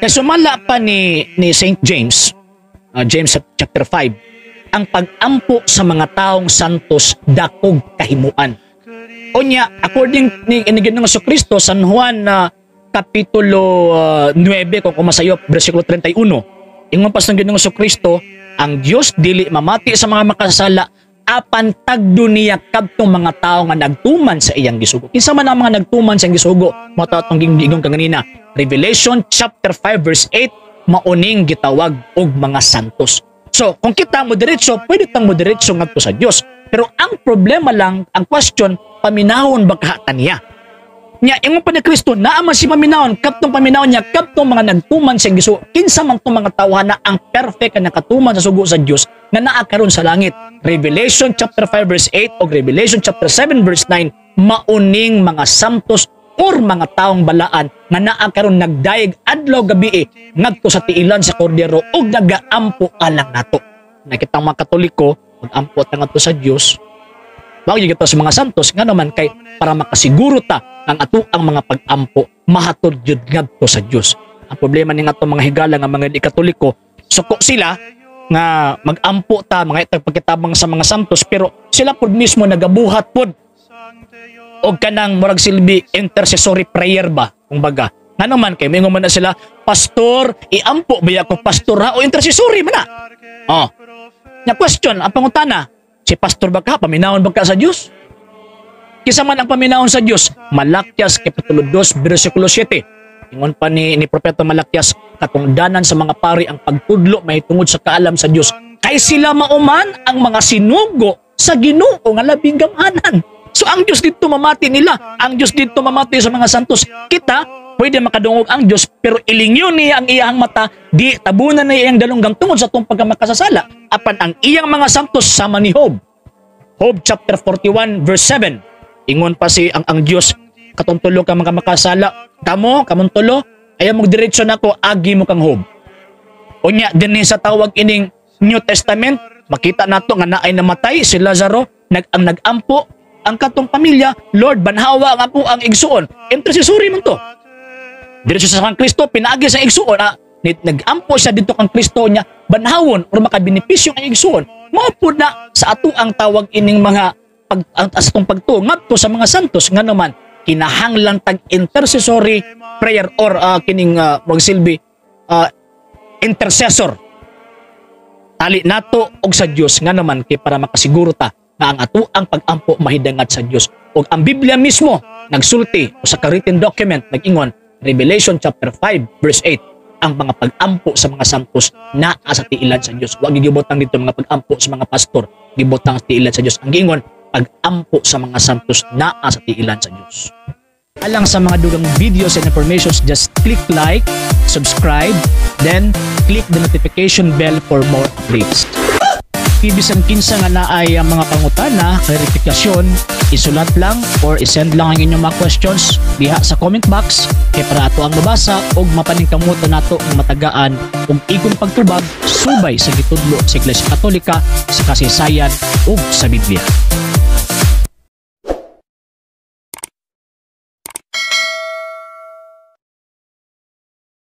Kay sumala pa ni St. James, James chapter 5, ang pag-ampo sa mga taong santos dakog kahimuan. Unya, according ni Ginoong Kristo, San Juan na kapitulo 9, kung kumasayop, versikulo 31, ingon pa sa Ginoong Kristo, ang Dios dili mamati sa mga makasala, apan tagdo niya kadtong mga tao nga nagtuman sa iyang gisugo. Kinsa man ang mga nagtuman sa iyang gisugo? Mao to atong giingon kaganina. Revelation chapter 5 verse 8, mauning gitawag og mga santos. So, kung kita mo diretso, pwede tang mo diretso ngadto sa Dios. Pero ang problema lang, ang question, paminahon ba ka niya? Nya ingon pa ni Kristo, naa man si paminahon, kadtong paminahon niya, kadtong mga nagtuman sa gisugo. Kinsa man tong mga tawhana ang perfect nga nakatuman sa sugo sa Dios nga naa karon sa langit? Revelation chapter 5 verse 8 o Revelation chapter 7 verse 9, mauning mga santos or mga taong balaan nga naa karon nagdayeg adlaw gabi ngadto sa tiilan sa Kordero ug nagaampo alang nato. Nakita mga Katoliko, mag-ampo ta ngadto sa Dios. Wag kita sa mga santos, nga naman kay para makasiguro ta ang ato ang mga pag-ampo mahatod jud ngadto sa Dios. Ang problema ni ngadto mga higala nga mga di Katoliko, suko sila nga mag-ampo ta mga itag pagkitabang sa mga santos, pero sila pud mismo nagabuhat pud og kanang murag silbi intercessory prayer ba, kumbaga. Ngano man kay moingon man na sila, "Pastor, iampo ba ko, pastor, ha?" O intercessory man na. Oh. Nya question, ang pangutana, si pastor ba ka paminawon ba ka sa Dios? Kinsa man ang paminawon sa Dios? Malakias kapitulo 2 bersikulo 7. Ingon pa ni Propeta Malakias, katungdanan sa mga pari ang pagtudlo mahitungod sa kaalam sa Dios. Kay sila mauman ang mga sinugo sa Ginoo nga labing gamhanan. So ang Dios dito mamati nila, ang Dios dito mamati sa mga santos. Kita pwede makadungog ang Dios, pero ilingyo niya ang iyang mata, di tabunan niya iyang dalunggan tungod sa atong pagkamakasasala. Apan ang iyang mga santos, sama ni Job. Job chapter 41 verse 7. Ingon pa si ang Dios, katong tulo ka mga makasala, kamo, kamong tulo, ayaw mo diretso nako, agi mo kang Job. Unya dinhi sa tawag ining New Testament, makita nato nga naay namatay si Lazaro, ang nagampo ang katong pamilya, "Lord, banhawa ang ako ang igsuon." Intercessory man to. Diretso sa kang Kristo, pinaagi sa igsuon, nagampo siya dito kang Kristo niya, banhawon or makabenepisyo ang igsuon. Mao pud na sa ato ang tawag ining mga pag ang sa atong pagtuo ngadto sa mga santos, nga naman kinahanglan tag intercessory prayer or kining magsilbi intercessor tali nato og sa Dios, nga naman kay para makasiguro ta nga ang ato ang pag-ampo mahidangat sa Dios. Ug ang Biblia mismo nagsulti o sa written document nag-ingon, Revelation chapter 5 verse 8, ang mga pag-ampo sa mga santos naa sa tiilan sa Dios. Wa gibutang dito mga pag-ampo sa mga pastor, gibutang sa tiilan sa Dios. Ang giingon, pag-ampo sa mga santos naa sa tiilan sa Dios. Alang sa mga dugang videos and informations, just click like, subscribe, then click the notification bell for more updates. Bisan kinsa nga naay ang mga pangutana, klarifikasyon, isulat lang or isend lang ang inyong mga questions diha sa comment box kay para ato ang mabasa og mapaningkamutan nato nga matagaan og igong pagtubag subay sa gitudlo sa Iglesia Katolika, sa kasaysayan ug sa Biblia.